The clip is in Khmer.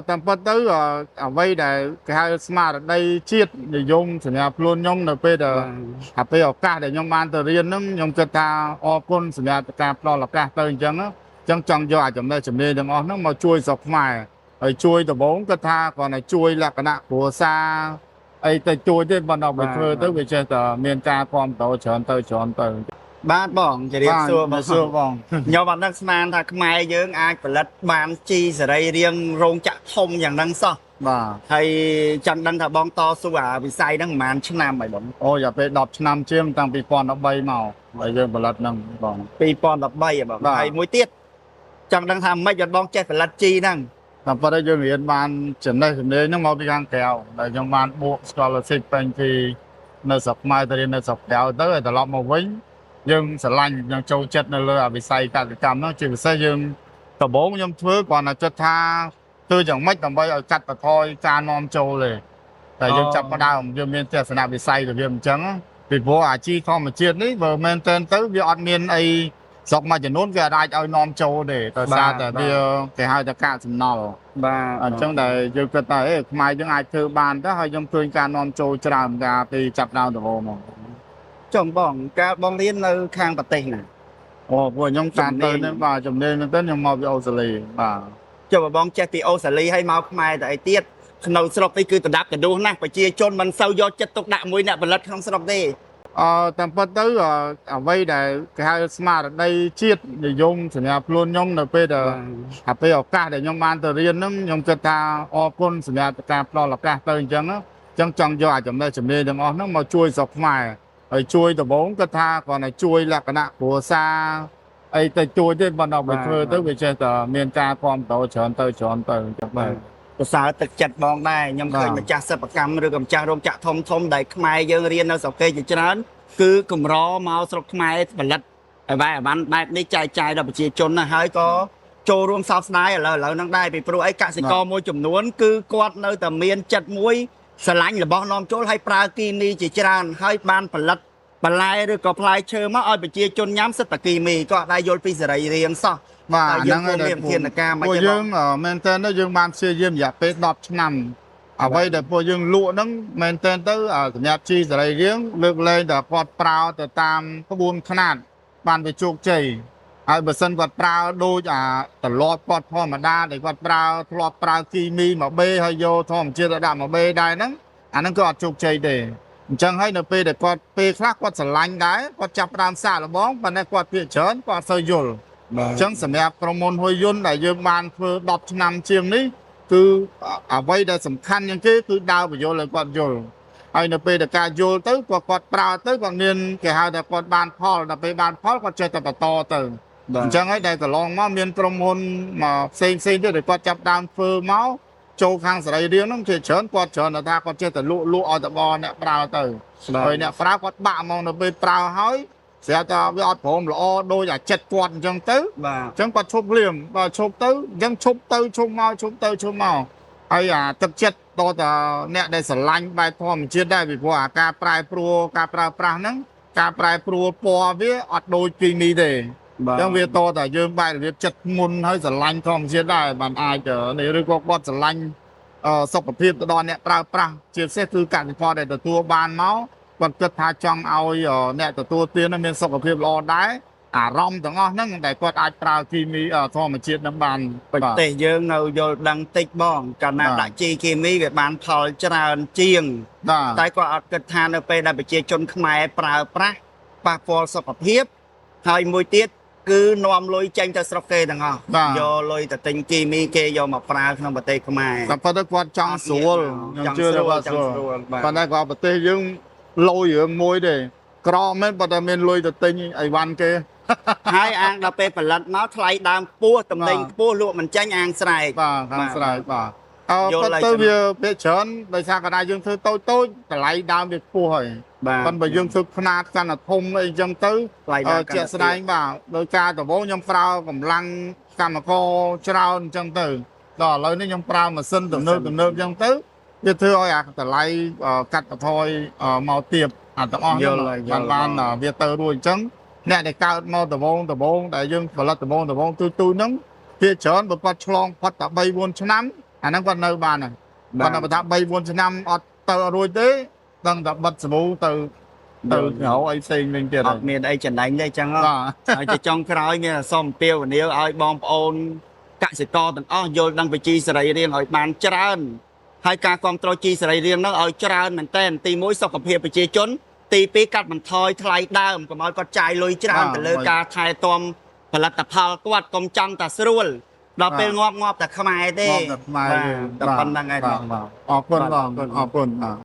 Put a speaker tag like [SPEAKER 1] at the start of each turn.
[SPEAKER 1] តាមពិតទៅអ្វីដែលគេហៅស្មារតីជាតិនិយមសម្រាប់ខ្លួនខ្ញុំនៅពេលដែលអាពេលឱកាសដែលខ្ញុំបានទៅរៀនហ្នឹងខ្ញុំគិតថាអរគុណសម្រាប់ការផ្ដល់ឱកាសទៅអញ្ចឹងណាអញ្ចឹងចង់យកអាចំណេះជំនាញទាំងអស់ហ្នឹងមកជួយស្រុកខ្មែរហើយជួយដំបូងគិតថាគ្រាន់តែជួយលក្ខណៈគ្រួសារអីទៅជួយទេប៉ុន្តែបើធ្វើទៅវាចេះតែមានការគាំទ្រច្រើនទៅច្រើនទៅ
[SPEAKER 2] បាទបងជម្រាបសួរបង
[SPEAKER 1] សួរបង
[SPEAKER 2] ខ្ញុំអត់ដឹងស្មានថាខ្មែរយើងអាចផលិតបានជីសរីរាង្គរោងចក្រធំយ៉ាងហ្នឹងសោះ
[SPEAKER 1] បាទ
[SPEAKER 2] ហើយចង់ដឹងថាបងតស៊ូអាវិស័យហ្នឹងប្រហែលឆ្នាំហើយបង
[SPEAKER 1] អូយ៉ាពេល10ឆ្នាំជាងតាំងពី2013មកហើយយើងផលិតហ្នឹងបង
[SPEAKER 2] 2013ហ៎បង
[SPEAKER 1] បាទ
[SPEAKER 2] ហើយមួយទៀតចង់ដឹងថាម៉េចបានបងចេះផលិតជីហ្នឹង
[SPEAKER 1] តាមពិតទៅយើងរៀនបានចំណេះជំនាញហ្នឹងមកពីខាងក្រៅដែលខ្ញុំបានបួក scholarship ពេញពីនៅស្រុកខ្មែរទៅរៀននៅស្រុកក្រៅទៅហើយត្រឡប់មកវិញយើងស្រឡាញ់យើងចូលចិត្តនៅលើអវិស័យកសិកម្មហ្នឹងជាពិសេសយើងដំបូងខ្ញុំធ្វើគ្រាន់តែចិត្តថាធ្វើយ៉ាងម៉េចដើម្បីឲ្យកាត់បន្ថយការនាំចូលទេតែយើងចាប់ផ្ដើមយើងមានទស្សនវិស័យរបៀបអញ្ចឹងពីព្រោះអាជីធម្មជាតិនេះបើមែនទែនទៅវាអត់មានអីស្រុកមួយចំនួនវាអាចឲ្យនាំចូលទេដោយសារតែវាគេហៅថាកាកសំណល់
[SPEAKER 2] បាទ
[SPEAKER 1] អញ្ចឹងដែលយើងគិតថាអេខ្មែរយើងអាចធ្វើបានទៅហើយខ្ញុំឃើញការនាំចូលច្រើនកាលពីចាប់ដើមដំបូងមក
[SPEAKER 2] ចុះបងកាលបងរៀននៅខាងប្រទេសណា
[SPEAKER 1] អូពួកខ្ញុំតាមទៅនេះបាទជំនាញមែនទែនខ្ញុំមកពីអូស្ត្រាលីបាទ
[SPEAKER 2] ចុះបើបងចេះពីអូស្ត្រាលីហើយមកខ្មែរទៅអីទៀតក្នុងស្រុកនេះគឺដណ្ដាប់កណ្ដួសណាស់ប្រជាជនមិនសូវយកចិត្តទុកដាក់មួយអ្នកផលិតក្នុងស្រុកទេ
[SPEAKER 1] តាមពិតទៅអ្វីដែលគេហៅស្មារតីជាតិនិយមសម្រាប់ខ្លួនខ្ញុំនៅពេលដែលអាពេលឱកាសដែលខ្ញុំបានទៅរៀនហ្នឹងខ្ញុំគិតថាអរគុណសម្រាប់ការផ្ដល់ឱកាសទៅអញ្ចឹងណាអញ្ចឹងចង់យកអាចំណេះជំនាញទាំងអស់ហ្នឹងមកជួយស្រុកខ្មែរហើយជួយដំបូងគិតថាគ្រាន់តែជួយលក្ខណៈគ្រួសារអីទៅជួយទេប៉ុន្តែបើធ្វើទៅវាចេះតែមានការគាំទ្រច្រើនទៅច្រើនទៅអញ្ចឹងបាទ
[SPEAKER 2] ប្រសើរទឹកចិត្តបងដែរខ្ញុំឃើញ
[SPEAKER 1] បាទ
[SPEAKER 2] ម្ចាស់សិប្បកម្មឬក៏ម្ចាស់រោងចក្រធំធំដែលខ្មែរយើងរៀននៅស្រុកគេជាច្រើនគឺកម្រមកស្រុកខ្មែរផលិតអីវ៉ៃអវ៉ាន់បែបនេះចែកចាយដល់ប្រជាជនណាហើយក៏ចូលរួមសោកស្ដាយឥឡូវហ្នឹងដែរពីព្រោះអីកសិករមួយចំនួនគឺគាត់នៅតែមានចិត្តមួយស្រឡាញ់របស់នាំចូលហើយប្រើគីមីជាច្រើនហើយបានផលិតបន្លែឬក៏ផ្លែឈើមកឲ្យប្រជាជនញ៉ាំសិតតែគីមីក៏អត់ដែរយល់ពីសរីរាង្គសោះ
[SPEAKER 1] បាទ
[SPEAKER 2] ហើយយើង
[SPEAKER 1] ហ្នឹងហើយ
[SPEAKER 2] គួរមានវិធានការមិន
[SPEAKER 1] ពួក
[SPEAKER 2] ទេបង
[SPEAKER 1] យើងមែនតើយើងបានព្យាយាមរយៈពេល10ឆ្នាំអ្វីដែលពួកយើងលក់ហ្នឹងមែនតើទៅសម្រាប់ជីសរីរាង្គលើកលែងតែគាត់ប្រើទៅតាមក្បួនខ្នាតបានវាជោគជ័យហើយបើសិនគាត់ប្រើដូចអាត្រឡប់គាត់ធម្មតាដែលគាត់ប្រើធ្លាប់ប្រើគីមីមកបេហើយយកធម្មជាតិទៅដាក់មកបេដែរហ្នឹងអាហ្នឹងក៏អត់ជោគជ័យទេអញ្ចឹងហើយនៅពេលដែលគាត់ពេលខ្លះគាត់ស្រឡាញ់ដែរគាត់ចាប់ផ្ដើមសាកល្បងប៉ុន្តែគាត់ភាគច្រើនគាត់អត់សូវយល់ អញ្ចឹងសម្រាប់ក្រុមហ៊ុនហ៊ុយយុនដែលយើងបានធ្វើ10ឆ្នាំជាងនេះគឺអ្វីដែលសំខាន់ជាងគេគឺដើរបញ្យល់ឲ្យគាត់យល់ហើយនៅពេលដែលការយល់ទៅគាត់គាត់ប្រើទៅគាត់មានគេហៅថាគាត់បានផលដល់ពេលបានផលគាត់ចេះតែបន្តទៅអញ្ចឹងហើយដែលកន្លងមកមានក្រុមហ៊ុនមកផ្សេងផ្សេងទៀតដែលគាត់ចាប់ដើមធ្វើមកចូលខាងសរីរាង្គហ្នឹងជាច្រើនគាត់ច្រើនតែថាគាត់ចេះតែលក់លក់ឲ្យតបអ្នកប្រើទៅហើយអ្នកប្រើគាត់បាក់ហ្មងនៅពេលប្រើហើយស្រាប់តែវាអត់ព្រមល្អដូចអាចិត្តគាត់អញ្ចឹងទៅ
[SPEAKER 2] បាទ
[SPEAKER 1] អញ្ចឹងគាត់ឈប់ភ្លាមបើឈប់ទៅអញ្ចឹងឈប់ទៅឈប់មកឈប់ទៅឈប់មកហើយអាទឹកចិត្តតតអ្នកដែលស្រឡាញ់បែបធម្មជាតិដែរពីព្រោះអាការប្រែប្រួលការប្រើប្រាស់ហ្នឹងការប្រែប្រួលពណ៌វាអត់ដូចគីមីទេអញ្ចឹងវាតតែយើងបែបរបៀបចិត្តមុនហើយស្រឡាញ់ធម្មជាតិដែរបានអាចនេះឬក៏គាត់ស្រឡាញ់សុខភាពទៅដល់អ្នកប្រើប្រាស់ជាពិសេសគឺកសិករដែលទទួលបានមកគាត់គិតថាចង់ឲ្យអ្នកទទួលទានមានសុខភាពល្អដែរអារម្មណ៍ទាំងអស់ហ្នឹងដែលគាត់អាចប្រើគីមីធម្មជាតិនឹងបាន
[SPEAKER 2] ប្រទេសយើងនៅយល់ដឹងតិចបងកាលណា
[SPEAKER 1] បាទ
[SPEAKER 2] ដាក់ជីគីមីវាបានផលច្រើនជាង
[SPEAKER 1] បាទ
[SPEAKER 2] តែគាត់អត់គិតថានៅពេលដែលប្រជាជនខ្មែរប្រើប្រាស់ប៉ះពាល់សុខភាពហើយមួយទៀតគឺនាំលុយចេញទៅស្រុកគេទាំងអស់
[SPEAKER 1] បាទ
[SPEAKER 2] យកលុយទៅទិញគីមីគេយកមកប្រើក្នុងប្រទេសខ្មែរ
[SPEAKER 1] តែប៉ុន្តែគាត់ចង់ស្រួលខ្ញុំជឿថាគាត់
[SPEAKER 2] ចង់
[SPEAKER 1] ស្រួល
[SPEAKER 2] ស្រួលបាទ
[SPEAKER 1] ប៉ុន្តែគាត់ប្រទេសយើងលយរឿងមួយទេក្រមែនប៉ុន្តែមានលុយទៅទិញអីវ៉ាន់គេ
[SPEAKER 2] ហើយអាងដល់ពេលផលិតមកថ្លៃដើមខ្ពស់តំណែង
[SPEAKER 1] បាទ
[SPEAKER 2] ខ្ពស់លក់មិនចាញ់អាងស្រែក
[SPEAKER 1] បាទខាងស្រែបាទអើ
[SPEAKER 2] យល់
[SPEAKER 1] ប៉ុន្
[SPEAKER 2] ហើយ
[SPEAKER 1] តែវាភាគច្រើនដោយសារកណ្ដាលយើងធ្វើតូចតូចតម្លៃដើមវាខ្ពស់ហើយ
[SPEAKER 2] បាទ
[SPEAKER 1] ប៉ុន្តែបើយើងធ្វើខ្នាតកាន់តែធំអីចឹងទៅ
[SPEAKER 2] ថ្លៃដើមកាន់តែ
[SPEAKER 1] ជាក់ស្ដែងបាទដោយការដំបូងខ្ញុំប្រើកម្លាំងកម្មករច្រើនអញ្ចឹងទៅដល់ឥឡូវនេះខ្ញុំប្រើម៉ាស៊ីនទំនើបទំនើបអញ្ចឹងទៅវាធ្វើឲ្យអាតម្លៃកាត់បន្ថយមកទៀបអាទាំងអស់
[SPEAKER 2] យល់ហើយយល់
[SPEAKER 1] បានបានវាទៅរួចអញ្ចឹងអ្នកដែលកើតមកដំបូងដំបូងដែលយើងផលិតដំបូងដំបូងទូទូហ្នឹងភាគច្រើនបើគាត់ឆ្លងផុតតែ3 4ឆ្នាំ អាហ្នឹងគាត់នៅបានហើយគាត់តែថា3 4ឆ្នាំអត់ទៅអត់រួចទេដឹងតែបិទសាប៊ូទៅទៅរកអីផ្សេងវិញទៀតហើយ
[SPEAKER 2] អត់មានអីចំណេញទេអញ្ចឹងហ៎
[SPEAKER 1] បាទ
[SPEAKER 2] ហើយជាចុងក្រោយមានតែសូមអំពាវនាវឲ្យបងប្អូនកសិករទាំងអស់យល់ដឹងវិជីសរីរាង្គឲ្យបានច្រើនហើយការគ្រប់គ្រងជីសរីរាង្គហ្នឹងឲ្យច្រើនមែនទែនទី1សុខភាពប្រជាជន ទី2កាត់បន្ថយថ្លៃដើមកុំឲ្យគាត់ចាយលុយច្រើនទៅលើការថែទាំផលិតផលគាត់កុំចង់តែស្រួលដល់ពេលងាប់ងាប់តែខ្មែរទេ
[SPEAKER 1] ងាប់តែខ្មែរ
[SPEAKER 2] បាទតែប៉ុណ្្នឹងឯង
[SPEAKER 1] បាទបាទអរគុណបងអរគុណបាទ។